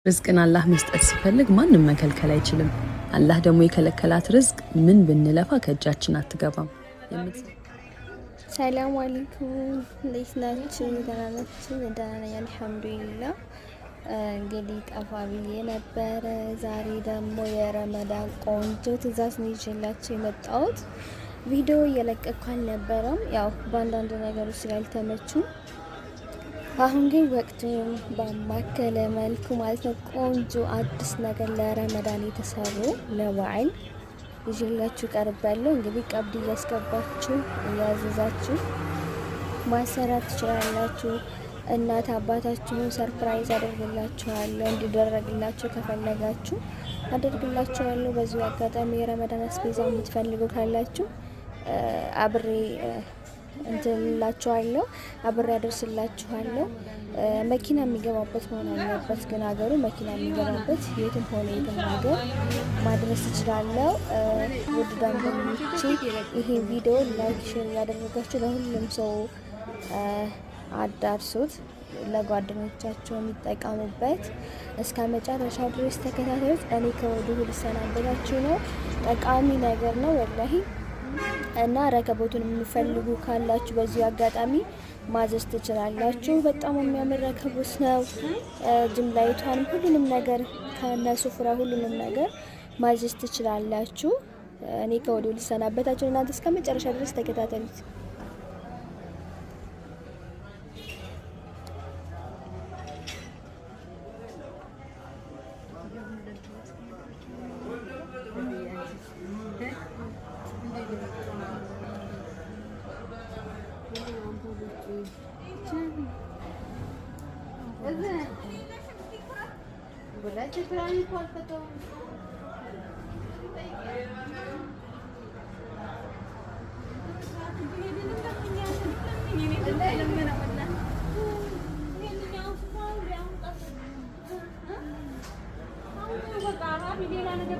ርዝቅን አላህ መስጠት ሲፈልግ ማንም መከልከል አይችልም። አላህ ደግሞ የከለከላት ርዝቅ ምን ብንለፋ ከእጃችን አትገባም። ሰላም አለይኩም፣ እንዴት ናችሁ? ደህና ናችሁ? ደህና ነኝ አልሐምዱሊላህ። እንግዲህ ጠፋ ብዬ ነበረ። ዛሬ ደግሞ የረመዳን ቆንጆ ትዕዛዝ ነው ይዤላችሁ የመጣሁት። ቪዲዮ እየለቀቅኩ አልነበረም፣ ያው በአንዳንድ ነገሮች ስላልተመቹ። አሁን ግን ወቅቱን ባማከለ መልኩ ማለት ነው ቆንጆ አዲስ ነገር ለረመዳን የተሰሩ ለበዓል ይዤላችሁ ቀርቤያለሁ። እንግዲህ ቀብድ እያስገባችሁ እያዘዛችሁ ማሰራት ትችላላችሁ። እናት አባታችሁን surprise አደርግላችኋለሁ። እንዲደረግላችሁ ከፈለጋችሁ አደርግላችኋለሁ። በዚሁ አጋጣሚ የረመዳን አስቤዛ የምትፈልጉ ካላችሁ አብሬ እንትንላችኋለሁ፣ አብሬ አደርስላችኋለሁ። መኪና የሚገባበት መሆን አለበት፣ ግን ሀገሩ መኪና የሚገባበት የትም ሆነ የትም ሀገር ማድረስ እችላለሁ። ውድ ደንበኞቼ ይሄ ቪዲዮ like፣ share እያደረጋችሁ ለሁሉም ሰው አዳርሱት፣ ለጓደኞቻቸው የሚጠቀሙበት። እስከ መጨረሻው ድረስ ተከታታዮች፣ እኔ ከወዲሁ ልሰናበታችሁ ነው። ጠቃሚ ነገር ነው ወላሂ እና ረከቦቱን የሚፈልጉ ካላችሁ በዚሁ አጋጣሚ ማዘዝ ትችላላችሁ። በጣም የሚያምር ረከቦት ነው። ጅምላይቷንም ሁሉንም ነገር ከነሱፍራ ሁሉንም ነገር ማዘዝ ትችላላችሁ። እኔ ከወዲሁ ልሰናበታችሁ፣ እናንተ እስከ መጨረሻ ድረስ ተከታተሉት። ሌላ ነገር